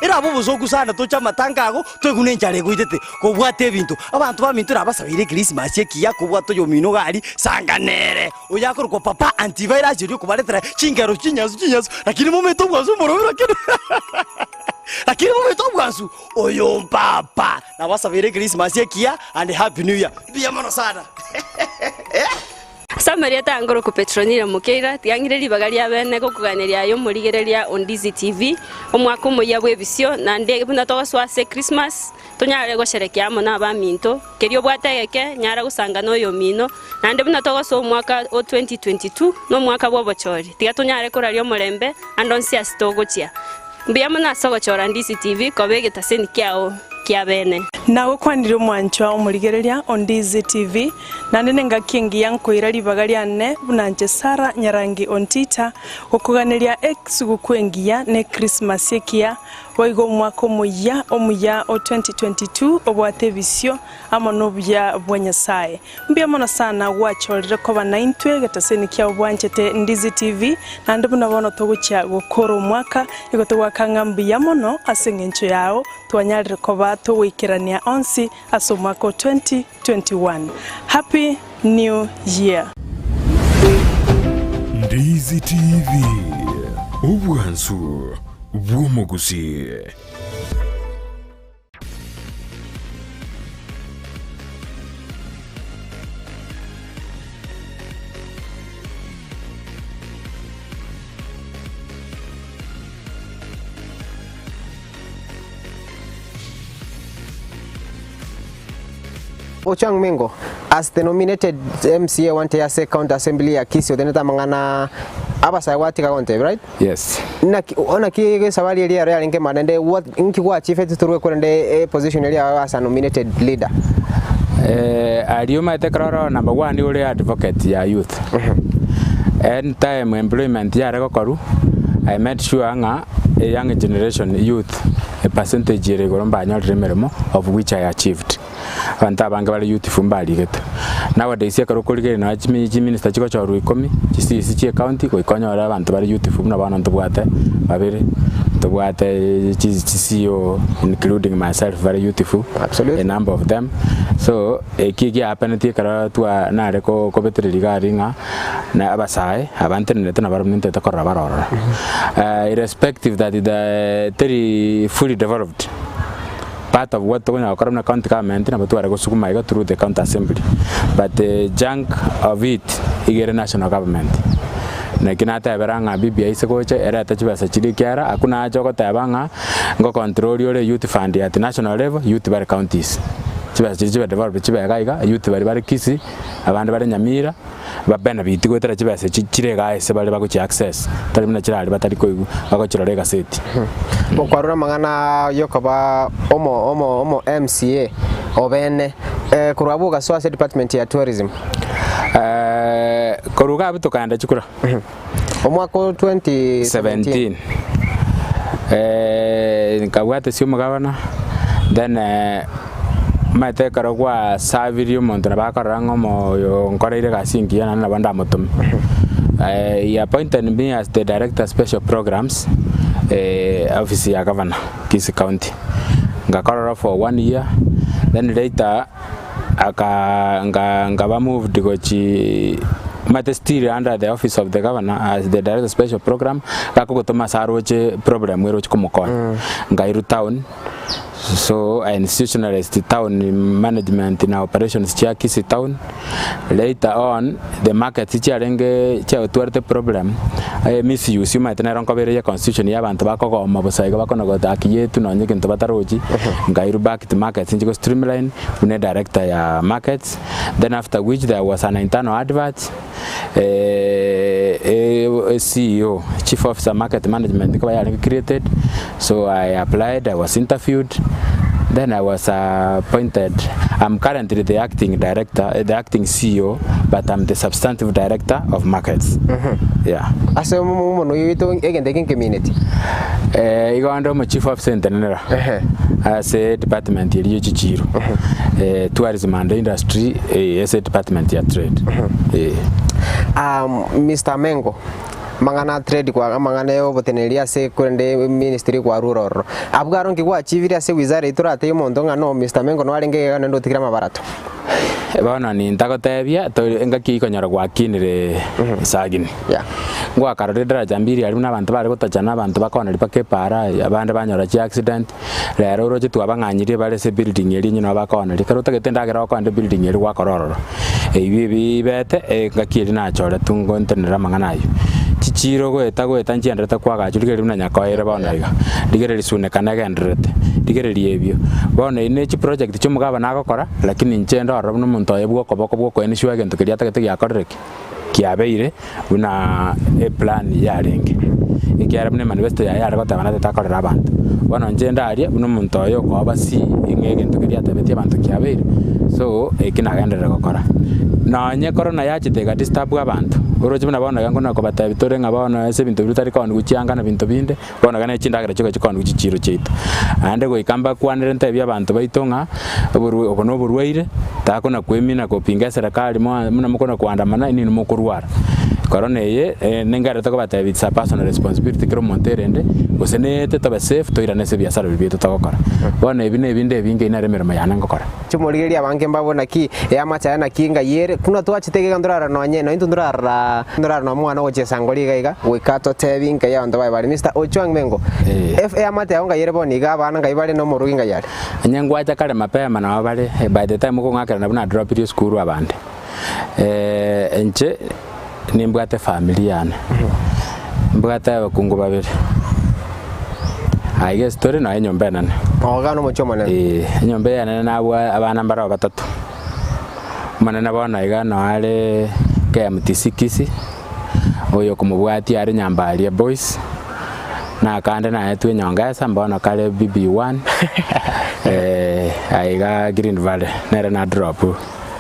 Erabe obosoku sana toche amatanga ago, toigwe nenchara egoitete. Kobwata ebinto. Abanto baminto nabasabeire Ekrisimasi ekiya kobwata oyomino iga aria, sanga nere. Oyo akorokwa Papa Antivirus erio okobaretera chingero chinyansu chinyansu, lakini momete obwansu omorobe lakini lakini momete obwansu oyo mpapa. Nabasabeire Christmas ekiya and happy new year. Mbuya mono sana. Ase amarieta angorokwa Petronila Mokeira, tiga ng'ire ribaga ria bene gokoganeria aye omorigereria o Ndizi TV, omwaka omoyia bw'ebisio, naende buna togosoa ase Christmas, Tonyare gosherekea amo nabaminto, keria obwate egeke, nyara gosanga noyomino, naende buna togosoa omwaka o 2022, nomwaka bw'obochori, tiga tonyare koraria omorembe ande onsi ase togochia. Mbuya mono ase ogochora Ndizi TV koba egetaseni kiao kia bene. Nagokwanire omwanchwa omorigereria o Ndizi TV, naende nengaki engiya nkoira ribaga riane buna inche Sarah Nyarangi Ontita, gokoganeria esuguku engiya ne Christmas ekiya Boigo omwaka omoyia omuya o 2022 obwate ebisio amo nobuya bwa Nyasae. Mbuya mono sana gwachorire koba naintwe getaseni kia obwanchete Ndizi TV naende buna bono togochia gokora omwaka igo togoaka ng'a mbuya mono ase eng'encho yao twanyarire koba togoikerania onsi ase omwaka o 2021. Happy New Year. Ndizi TV, obwansu bw'omogusii. Ochwang Mengo as the nominated MCA wante ase county assembly ya Kisii otenete amang'ana abasae gwatiga gontebia right? Yes. Naki naki esabari eria ero yarenge maana naende what nki gwachievete torwe korende eposition eria yaye as a nominated leader? Eh, aria omanyete ekero oro number one ore advocate ya youth. Any time employment yare gokorwa, I made sure ng'a a young generation youth a percentage ere igoro mbanyorire emeremo of which I achieved. Abanto abange bare youthful mbarigete. Nowadays ekero okorigereria nonya chimi chiminister chigochorwa ikomi, chi CEC chia ecounty goika onyore abanto bare youthful buna bono ntobwate babere, ntobwate chi chi CEO including myself bare youthful, Absolutely. a number of them. So eki egiahapenetie ekero twa nare ko kobetereria iga aria ng'a na abasae aba ntenerete nabarabwo nintete korora bare ororo. Irrespective that the teri fully developed. Part of what tokonyara gokora buna county government nabo tware gosuguma iga through the county assembly but a chunk of it iga ere national government. Naki natebera ng'a BBI ase gocha erete chibesa chiria ekiagera hakuna haja ogoteba ng'a ngo control ore youth fund at national level youth bare counties. Chibesa chiria chibe developed chibe iga iga, youth baria bare Kisii, abande bare Nyamira, ba benefit goetera chibesa echi chire igaa ase bare bagochi access, tari buna chire aria batari koigwa, bagochirora egaseti. Mokwarora amang'ana yokoba omo omo omo MCA obene, korwa abwo ogasoa ase department ya tourism. Korwa iga abwo tokaenda chikura. Omwaka o 2017. 17 nkabwata ase omogabana then omanyete ekero gwasabirie omonto nabo akorora ng'a omo oyo onkoreire egasi engiya naende nabo ndamotome. He appointed me as the director special programs office ya governor Kisii county. Ngakorora for one year then later aka nga nkaba moved gochi omanyete still under the office of the governor as the director special program gakogotoma ase aroche problem eroche komokonya. Nkairwa town so I institutionalized town management na operations chia Kisii town later on the markets chiarenge chiatwarete problem misuse omanyete nero nkoba ere ya constitution ya abanto bakogoma bosa iga bakona gota haki yetu nonye egento batarochi nkairwa back to markets inche go streamline buna edirector ya markets then after which there was an internal advert CEO chief officer market management nkoba yarenge created so I applied I was interviewed then I was appointed I'm currently the acting director the acting CEO but I'm the substantive director of markets yeah. Ase omonwa oyo oito egento eke nkemineti. Igo ande omo chief officer entenenera ase department eria ye chichiro tourism and industry ase department ya trade eh. Mister Mengo, amang'ana a trade kwa amang'ana ya oboteneneri ase korende ministry kwarure ororo. Abwo aro nki gwachievire ase wizara eyio toratebie omonto ng'a no Mister Mengo narenge iga naende otigire amabarato. Bono nintagotebia tori engaki eyio konyora gwakinire sagini. Yeah. Ngwakarora edaraja mbiri aria buna abanto bare gotachana abanto bakoneria mpaka epaara abande banyora chiaccident, rero oroche twabang'anyirie bare ase ebuilding eria enyene nabo bakoneria. Ekero otagete endagera okoenda ebuilding eria gwakora ororo. Ebi ebibete engaki eria nachoretwe ngontenenera amang'ana ayio. Chichiiro goeta goeta nchienderete koagachwa rigereria buna Nyakoeire bono iga, rigereria Suneka negendererete, rigereria ebio. Bono eye ne chiproject chi'omogabana agokora, lakini inche nde ororo buna omonto oye bw'okoboko bw'okoeniswa egento keria atagete giakorire ki? Kiabeire buna eplan yarenge. Ekiagera buna emanifesto yaye yare goteba natete akorere abanto. Bono inche nde aria buna omonto oye okoba si ng'a egento keria atebetie abanto kiabeire, so eki nagenderere gokora. Nonye korona yachete ega disturb abanto, oroche buna bono iga nkona kobatebia tore ng'a bono ase ebinto biria bitari kooniwa chianga na binto binde, bono iga ne chindagera chigocha chikooniwa chichiiro chiaito. Naende goika mbakwanere ntebie abanto baito ng'a, oborwa obo noborwaire, takona koemina kopinga eserekari moa buna mokona koandamana inwe mokorwara. Korona eye nengerete kobatebia it's a personal responsibility kera omonto erende, gose neete tobe safe toirane ase ebiasara biria biaito togokora. Bono ebi na ebinde ebinge eyio nere emeremo yane ngokora. Chimorigereria abange mbabwe naki eamate aye naki ngai ere, buna twachete iga ntorarora nonye nonye intwe ntorarora ntorarora nomwana ogochia esango riga iga goika totebi ngai abanto baye bare. Mister Ochuang Mengo, ef eamate yao ngai ere bono iga abana ngai bare na omorugi ngai are. Onye ngwacha kare mapema nabo bare, by the time okong'akerana buna nadropirie esukuru abande. Inche nimbwate efamiri yane, mbwate abakungu babere, aiga ase tore nonya enyomba enene. Oga nomochie omonene. Eeh, enyomba eye enene nabwa abana mbare batato, omonene bono iga noe are KMTC Kisii, oyo okomobwatia are Nyambaria Boys, na akande naetwe enyongesa mbono kare BB1, aiga Green Valley, nere na drop.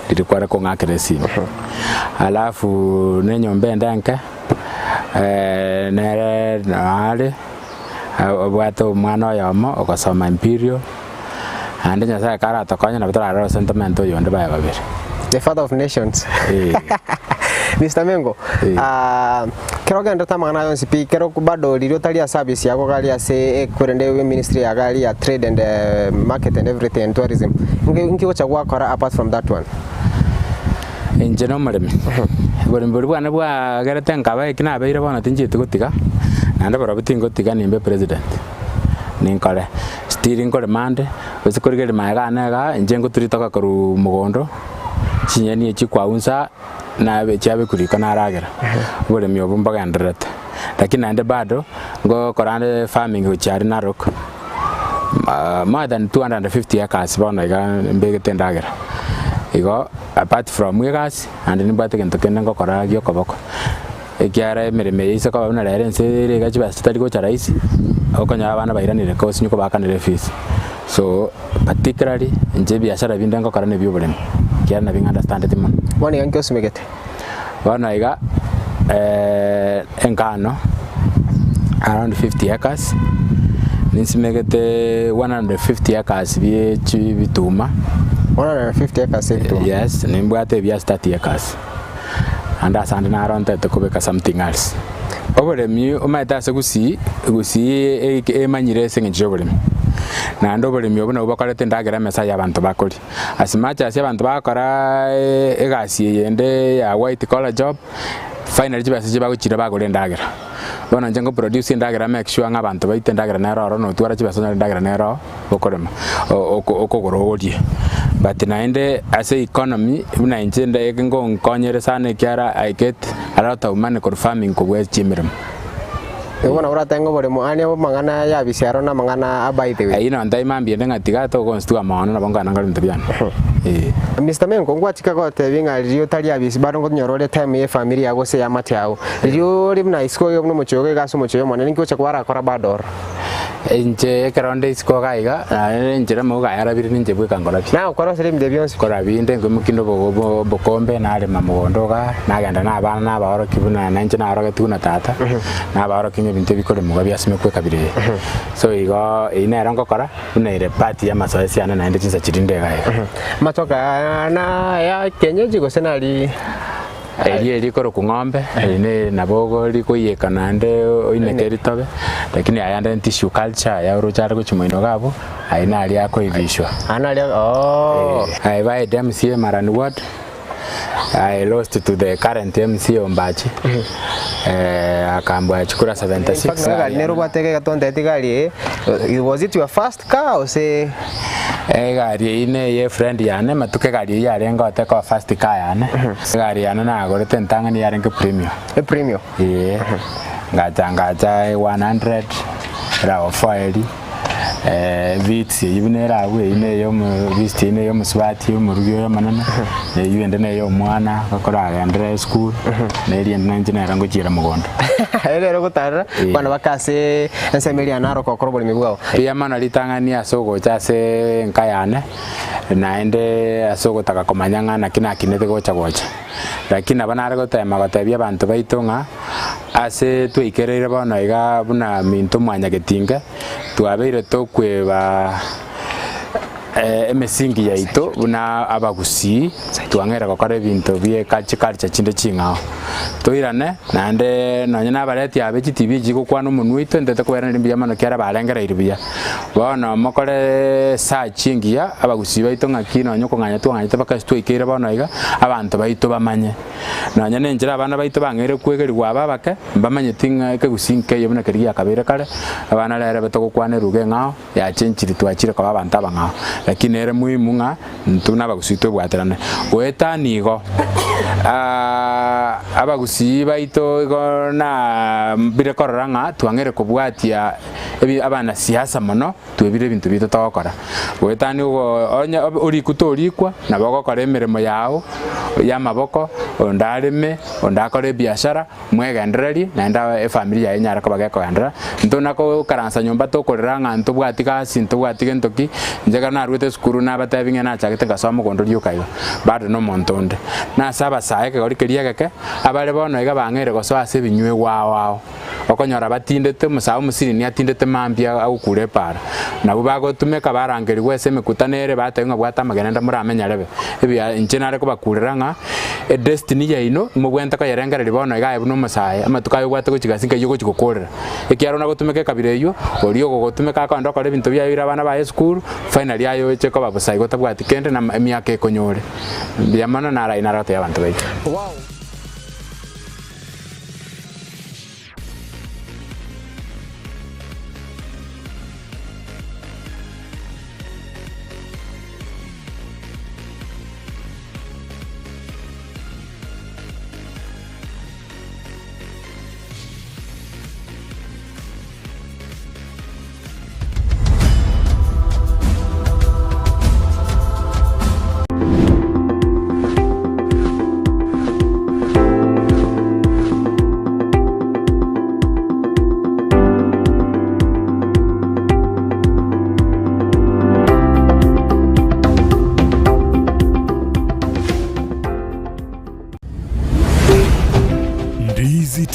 Riria kware kong'akera esimi. Alafu nenyomba ende enke, nere noare obwate omwana oyomo ogosoma Imperial, naende Nyasaye karatokonye nabo torarore sentiment oyonde baye babere. The father of nations. Eh. Mr. Mengo, Eh. ah, kero ogenderete amang'ana aya onsi pi, kero bado riria otari ase service yago iga aria ase ekorende ministry yago aria ya trade and eh, market and everything and tourism, nki nki ogocha gwakora apart from that one? Inche nomoremi, oboremi boria bwane bwagerete nkaba eki nabeire bono tinchieti gotiga, naende barobwo tingotiga nimbe president, ninkore. Still nkorema ande, gose korigereria magega ane igaa, inche ngotura ritoke korwa mogondo, chinyeni echi kwaunsa. Nabe chiabekwa riko naragera, oboremi obwo mbogendererete. Lakini naende bado, ngokora ande farming gochia aria Narok, More than 250 acres bono iga mbegete endagera. Igo apart from egasi, naende nimbwate egento kende ngokora gia okoboko, ekiagera emeremo eye ase koba buna rero ense ere iga chibesa chitari gocha rahisi, okonyora abana bairanire kosinyu kobaakanera efees. So particularly inche ebiashara binde ngokora na ebia oboremi, ekiagera nabio ng'understandeti mono. Bono iga nki osimegete? Bono iga engano around 50 acres, ninsimegete 150 acres bie chibituma. 150 acres ebituma? Yes, nimbwate ebiasi 30 acres, naende ase ande narontete kobeka something else. Oboremi omanyete ase gusii, gusii emanyire ase eng'encho ya oboremi, naende oboremi obwo nabwo bokoreta endagera emesa ya abanto bakoria. As much as abanto bagokora egasi eye ende ya white collar job, finally chibesa echi bagochira bagora endagera. Bono inche ngo produce endagera make sure ng'a abanto baito endagera nere ororo notwara chibesa onyore endagera nere oo okorema okogora orie. But naende ase economy buna inche nde ngonkonyere sana ekiagera I get a lot of money korwa farming kobua chiemeremo. Nigo bono oratenge oboremo aane amang'ana ya bisiaro na amang'ana a by the way. Ayio nonto aye mambia ende ng'a tiga togonstua mono nabo nkogenda nkore ebinto biane. Ee. Mister Mengo, ngwachika gotebia ng'a riria otari abisi bado nkonyora ore time ye efamiri yago gose eamate yao. Riria ore buna isiko iga buna omochie ogo iga ase omochie oyo omonene ninki ogocha koba orakora bado oro? Inche ekero nde isiko iga iga, naende enchera amauga aya arabire ninche bweka nkorabia. Nagokora ase ebinto ebi bionsi. Nkorabia inde nkoimokia inde obokombe, narema mogondo igaa, nagenda na abana nabaorokia buna na inche naorogetigwe na tata, nabaorokia ng'a ebinto ebi bikoremwa iga biasimekwa ekabira eye. So igo eyio nero ngokora, buna ere part ya amasoesi ane naende chinsa chiria inde iga iga. Amatoke aya na aya kienyeji gose nari. Erio erikorokwa ng'ombe, eri ne nabo ogo rikoiyeka naende oineke ritobe, lakini aya ande tissue culture aya oroche are gochia moino iga abwo, ayio naria akoibishwa. Aya naria ooh. I vied MCA Marani ward, I lost to the current MCA Ombachi, akambua chikura 76. In fact egari nere obwate iga egatontetie egari eye, was it your first car gose? Egari eyio neye efriend yane, amatuko egari eyio yarenge gote ekoba first car yane, egari yane nagorete entang'ani yarenge premio. Epremio? Eeh, ngacha ngacha e 100, rav four eria, vitz eyio buna ere abwo eyio neye omo vitz eyio neye omosubati omorugi oyo omonene, eyio ende neye omwana okoragenderera esukuru, na eria ende nainche nere ngochiera mogondo. Ere nere ogotarera, Eeh. bono baka ase ensemo eria Narok okora oboremi bwao. Mbuya mono ritang'ani ase ogocha ase enka yane, naende ase ogotaka komanya ng'a naki nakinete gocha gocha. Lakini nabo nare gotema gotebia abanto baito ng'a ase twaikereire bono iga buna minto mwanyagetinge, twabeire tokweba emesingi yaito buna abagusii, twang'eire gokora ebinto bie chiculture chinde ching'ao. Toirane naende nonye nabareti aba chitibi echi chigokwana omonwa oito ntete kobairaneria mbuya mono ekiagera barengereiri buya. Bono mokore search engiya abagusii baito ng'aki nonye okong'anya twang'anyete mpaka ase twaikeire bono iga, abanto baito bamanye. Nonye na enchera abana baito bang'eire kwegerigwa aba abake, mbamanyeti ng'a ekegusii nkeiyo buna keria giakabeire kare, abana rero betogokwana eruga eng'ao yachenchiri twachire koba abanto abang'ao. Lakini nere muhimu ng'a intwe buna abagusii twebwaterane. Goetania igo, abagusii baito igo nambire korora ng'a twang'eire kobwatia ebi abanasiasa mono twebire ebinto biaito togokora. Goetania ogo onye orikwe torikwa, nabo ogokora emeremo yao ya amaboko, onde areme, onde akore ebiashara, mwegendererie naende efamiri yaye enyare koba gekogenderera. Intwe buna kokaransa nyomba tokorera ng'a ntobwati gasi, ntobwati gento ki, inche ekero naruete esukuru nabatebi ng'a nachagete nkasoa mogondo rioka iga, bado na omonto onde. Na ase abasae ekegori keria egeke, abare bono iga bang'eire gosoa ase ebinywegwa ao ao. Okonyora batindete, omosae omosiriri atindete mambia agokura epaara. Nabwo bagotumeka barangerigwa ase emekutano ere, batebia ng'a bwata amagena enda morame nyarebe. Ebia inche nare kobakurera ng'a edestiny yaino mobwenerete koyerengereria bono iga aye buna omosae, amatuko aye obwate gochia gasi nkayio ogochia gokorera. Ekiagera onagotumeka ekabira eyio, oria ogogotumeka akogenda okora ebinto biaye oire abana baye esukuru, finally aye oche koba bosa igo otabwati kende na emiaka ekonyore. Mbuya mono naro ayio nare gotebia abanto baito.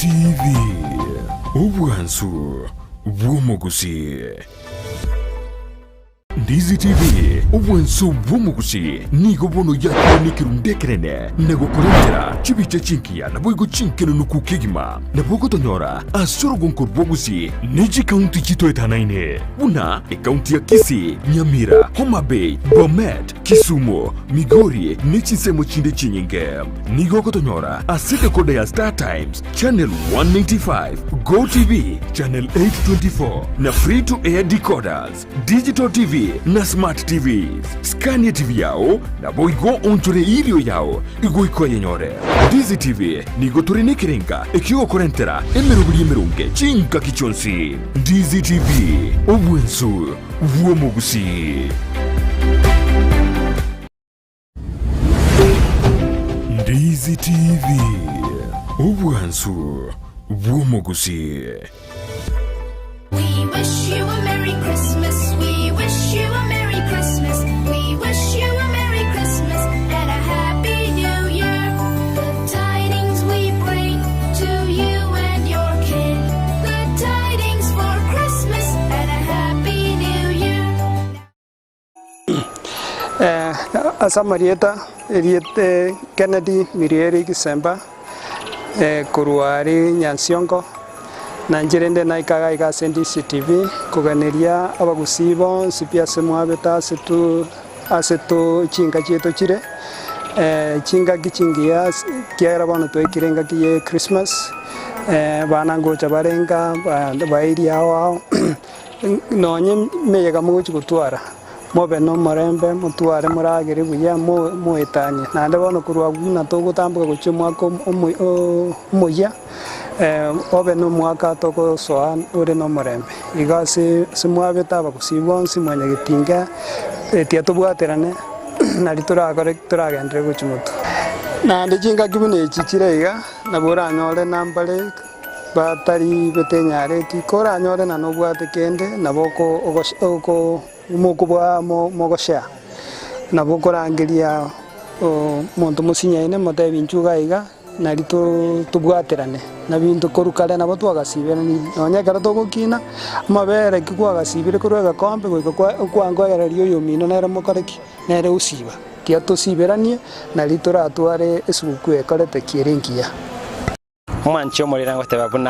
TV, obwansu bw'omogusii. Ndizi TV, obwansu bw'omogusii, nigo bono yakire nekerundu ekenene na gokorentera chibicha chingiya naboigo chinkenenuku kegima. Nabo ogotonyora ase orogonko rwa Gusii ne chikaunti chitoetanaine buna ekaunti ya Kisii, Nyamira, Homa Bay, Bomet, Kisumu, Migori ne chinsemo chinde chinyinge. Nigo ogotonyora ase decoder ya Star Times, Channel 195, Go TV, Channel 824 na Free to Air decoders, Digital TV na Smart TVs. Scania TV yao naboigo onchore erio yao igoika oyenyore. Ndizi TV nigo tore nekerenga ekiogokorentera emeroberi emeronge chingaki chionsi. Ndizi TV, obwensu bw'omogusii. Ndizi TV, obwansu bw'omogusii. We wish you a Merry Christmas. We wish you a Merry Christmas. We wish you a Merry Christmas and a Happy New Year. Good tidings we bring to you and your kin. Good tidings for Christmas and a Happy New Year. Ase amarieta, erieta Kennedy Mirieri Gisemba, korwa aria Nyansiongo, na inche rende naika iga iga ase DCTV koganeria abagusii bonsi pi ase mwabete ase to ase to chinka chiaito chire, chingaki chingiya ase ekiagera bono twaikire engaki ya echristmas, abana ngocha bare nka baeria ao ao. Nonye emeyega mogochia gotwara, mobe nomorembe, motware moragere buya, moetanie. Naende bono korwa abwo buna togotamboka gochia omwaka omoyia, obe nomwaka togosoa ore nomorembe. Igo ase ase mwabete abagusii bonsi mwanyagetinga, tiga tobwaterane nari torakore toragenderere gochia motwe. Naende chingaki buna echi chire iga, nabo oranyore nambare. Batari betenyareti, koranyore na nobwate kende, nabo mokobua mogoshare, nabo okorangeria omonto mosinyaine motebi inchuo iga iga, nari tobwaterane na binto korwa kare nabo twagasiberanirie, nonye ekero togokina, amabere ekio kwagasibire korwa egekombe goika kwangoereria oyomino nere mokore ki? Nere osiba. Tiga tosiberanie, nari toratware esuguku ekorete ki ere engiya. Omwanche omorere na goteba buna.